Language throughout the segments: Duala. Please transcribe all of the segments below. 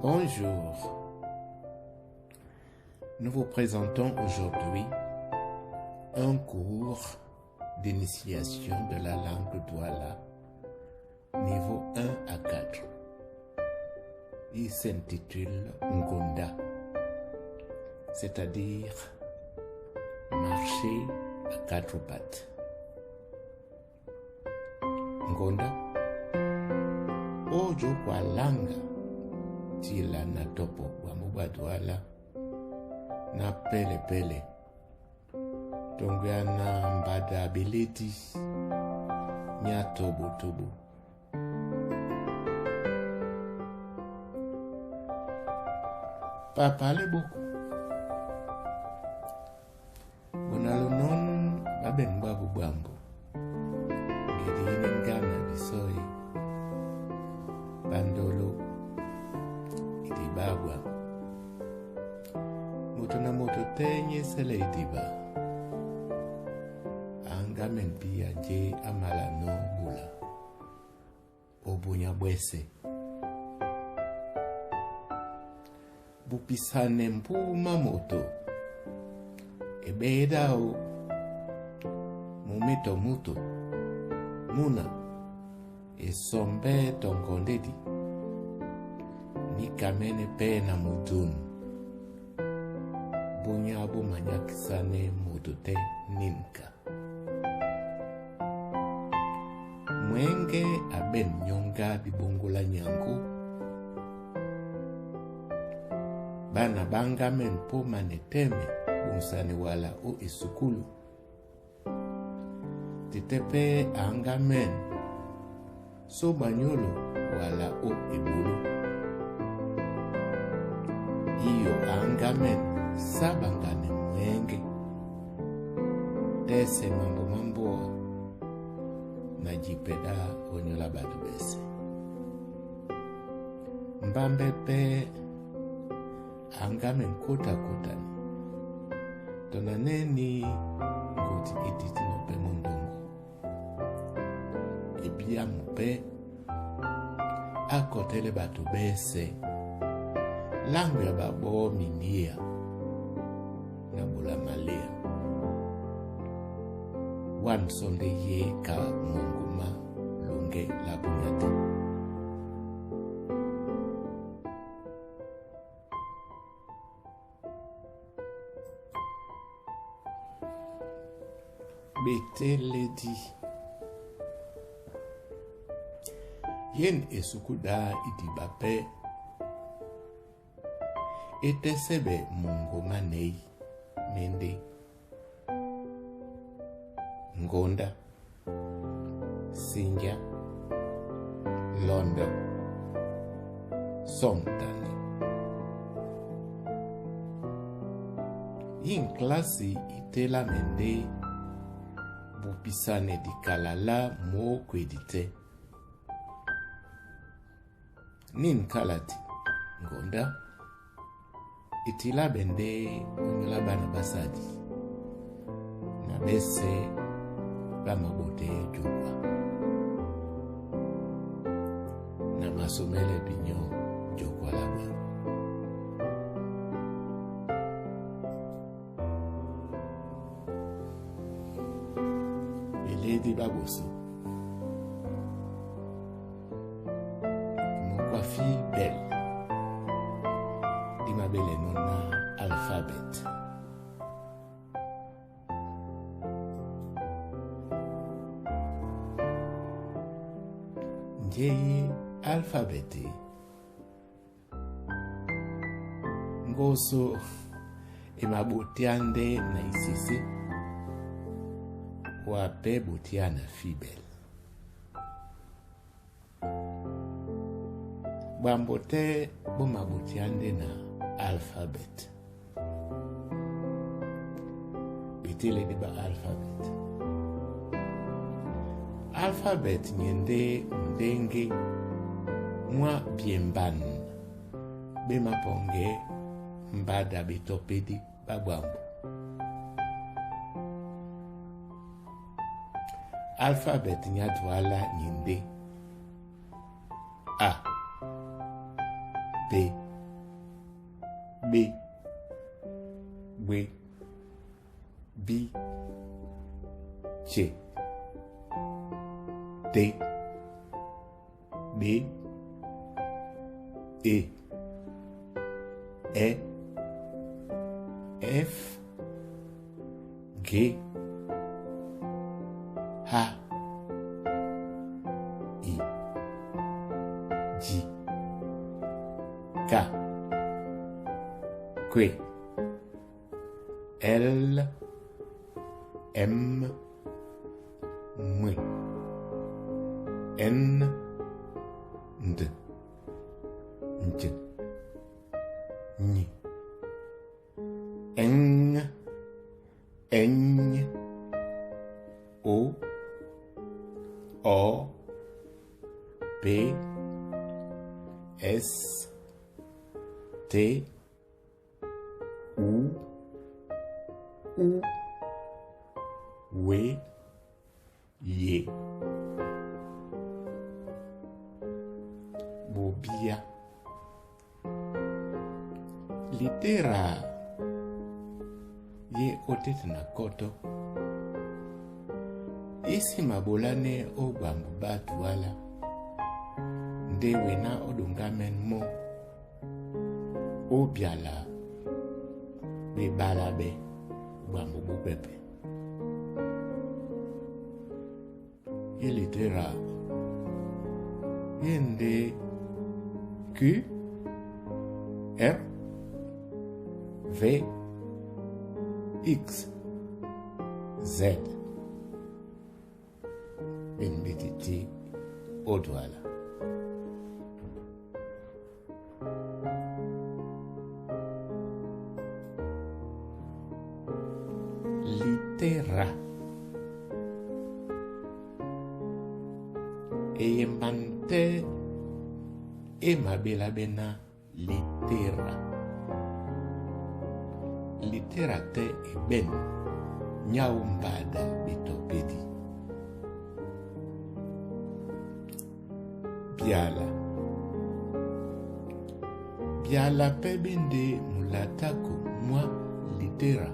Bonjour. Nous vous présentons aujourd'hui un cours d'initiation de la langue Douala, niveau 1 à 4. Il s'intitule Ngonda, c'est-à-dire marcher à quatre pattes. Ngonda, ojo kwa langa tila na topo bwambu bwa Douala na pelepele tongo ya na mbada beleti nya tobotobo. Papa le boko bonalo non baben babu bwambu ngedi yini ngana bisoyi bandolo idibabwa moto na moto tenye sele idiba angamen pia je amala no bula obunya bwese bupisane mpuma moto ebedao mumito muto muna esombe tongondedi nikamene pe na mudunu bunya bumanyakisane moto te ninka mwenge aben nyonga bibongola nyango bana bangame mpo maneteme bunsane wala o esukulu titepe angamen so banyolo wala o ebulu iyo angamen sabangane mwenge tese mambo mamboa na jipeda onyola batu bese mbambe pe angame nkota kotani tonaneni ngoti etiti no pe mondongo ebiamu pe akotele bato bese lango ya babo minia na bula malia wansonde ye ka monguma lunge la bunyate. Beteledi yen esukuda idiba pe etesebe mongoma nei mende ngonda sinja londo somtani yin klasi itela mende bupisane dikalala mokwedite nin kalati ngonda itila bende onyola bana basadi na bese bamabote jukwa na masomele binyo jukwa labwa beledi baboso mokwafi bel di mabele nona alphabet njeyi alphabet ngoso emabotiande na isese wape botia na fibel bambote bomabotiande na alphabet beteledi ba alphabet alphabet nyende ndenge mwa biemban bemaponge mbada betopedi babwambo alphabet nyadwala nyende A B B, W, B, C, T, D, E, E, F, G, H, I, J, K, Q, L, M, M, N, D, J, N, N, N, O, O, P, S, T, U, U, W, Y. Bobia. Litera ye otete na koto isi mabolane o bwambo ba Duala nde wena odungamen mo obiala bebala be bwambo bopepe. Ye litera ye nde Q R V X Z BNBTT Odwala. Litera eyembante emabelabena litera. Litera te eben nyaumbada bitopedi. Biala. Biala pe bende mulatako mwa litera.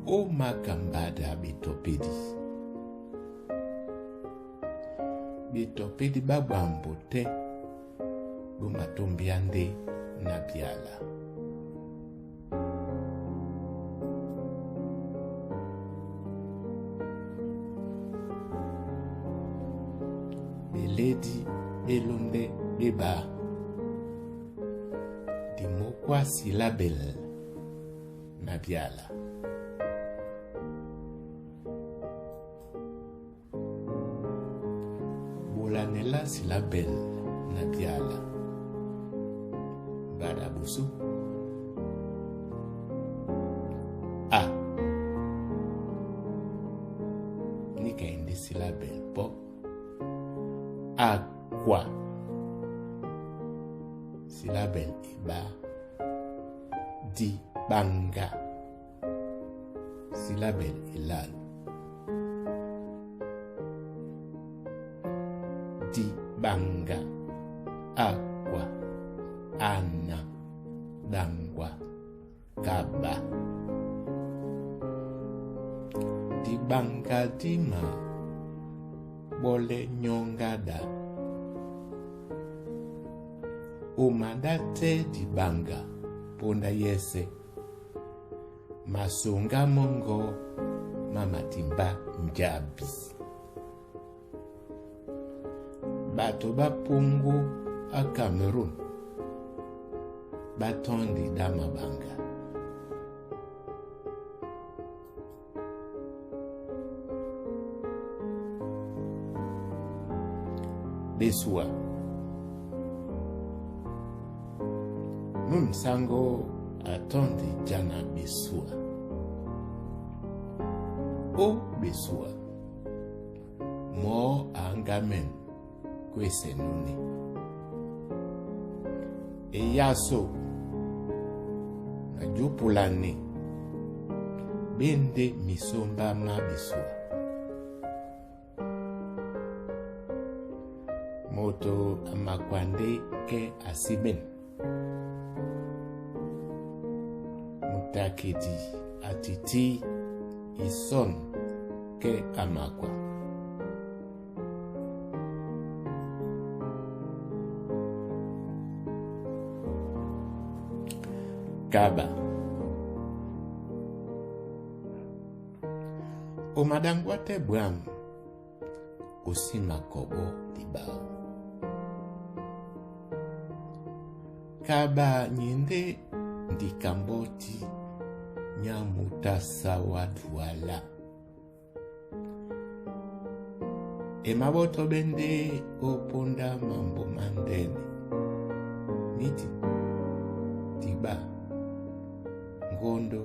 O makambada bitopedi. Bitopedi babwambo te bumatombiande na biala. Beledi belonde beba dimokwa silabel na biala. Bolanela silabel na biala. Badabusu A nikaende silabel po aqua silabel eba di banga silabel elal di banga aqua ana dangwa kaba di banga dima bole nyongada umanda te di banga ponda yese masunga mongo mamatimba njabi bato bapungu a Cameroon batondi damabanga. Besua Mumsango atondi jana besua. O besua mo angamen kwese nune. Eyaso na jupulane bende misomba ma besua. Moto amakwande ke asiben. Takedi a tití isɔ̂n kɛ́ a makwa. Kaba. O maɗaŋgwá tɛ́ bwǎm, o sí makɔɓɔ́ diɓáō. Kaba nyé ndé ndikambɔ́tí nyá mutasa wá Duala. E máɓɔ́tɔ́ ɓɛ́ ndé ó póndá mambo mándɛ́nɛ, míti, diɓá, ŋgóndó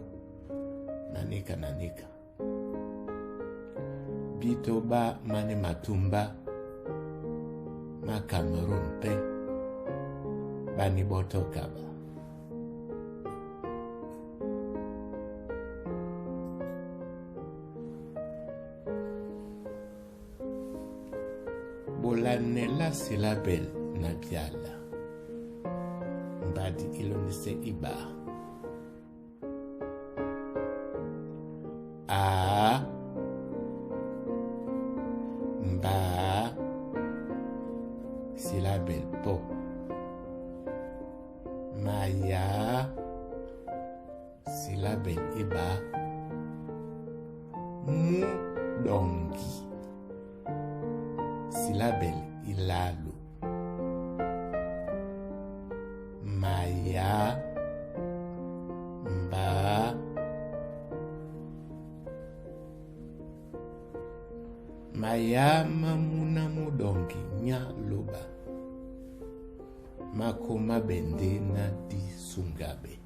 na níka na níka. Bíto ɓá manɛ́ matúmbá má Kamerun pɛ́ ɓá níɓɔ́tɔ́ kaba. Bolanɛ lá silabɛl na byala mbadi ílóndísɛ́ íɓá. Aá mbá silabɛl pɔ́. Mayá silabɛl íɓá. Mú ɗɔŋgi silabɛl ílálo. Mayá mbá Mayá má múná mú ɗɔŋgi nyá lóɓa. Má kómáɓɛ́ ndé ná dí súŋgaɓɛ́.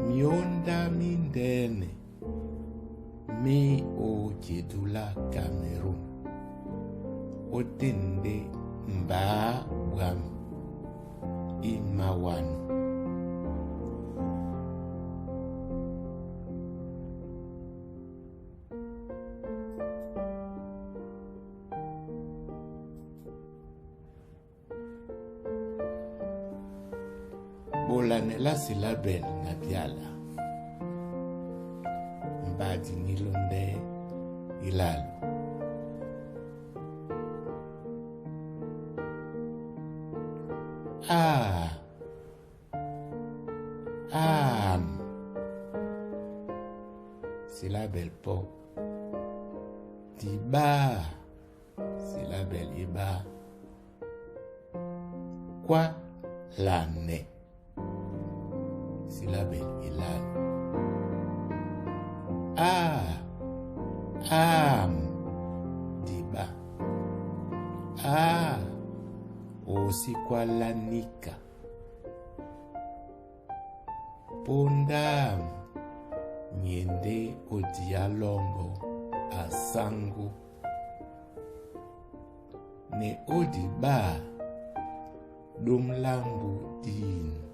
Myǒndá míndɛ́nɛ mí o jedú lá Kamerun ótên ndé mbá ɓwǎm̀ í mawánɔ. Bolanɛ lá silabɛl na byala mbadi nílóndɛ́ ílálo. Ah! Am! Silabɛl pɔ́. Diɓá silabɛl íɓá. Kwá lanɛ silabɛl ílálo. Ah! Am! Diɓá. Ah! O sí kwálá níka. Póndá nyé ndé ó diá lɔ́ŋgɔ́ a sáŋgó. Ne ó diɓá, ɗóm lá mbu dín.